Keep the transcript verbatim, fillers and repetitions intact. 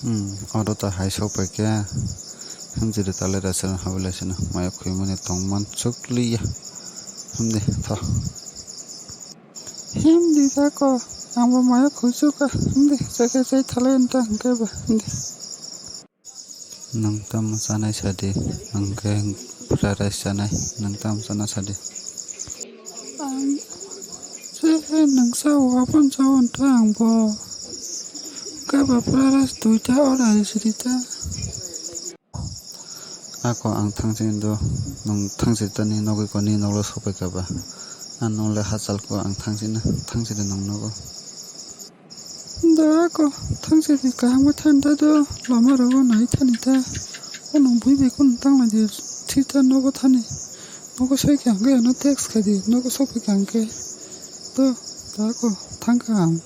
Hmm, oro ta hai sokpai khe. Himjiri talai rasa habai lai sino maya khwimani tongman chukliya. Himdi tho. Himdi tako, angbo maya khwichukha. Himdi chakhe chai thalai wngta hwnkhe ba. Himdi. Nwng tamo chanai sadi, hwnkhe fried rice chanai, nwng tamo chana sadi. Ang se nwng sao, aboni sao wngta angbo. Hwnkhe ba fried rice duita order sidi ta. Ako ang thangsi do, nwng thangsi tani nogwi koni noklo sokpai kha ba. Ang nole hachal ko ang thangsi na, thangsi de nwng nogo. Da ako thangsi de kaham thani da do, lama rogo nai thani da. O nwng bui bai kun tang lai de, thik ta nogo thani. Nogo soi kha ang ke ano text khai di, nogo sokpai kha ang ke. Do, da ako thang kha ang.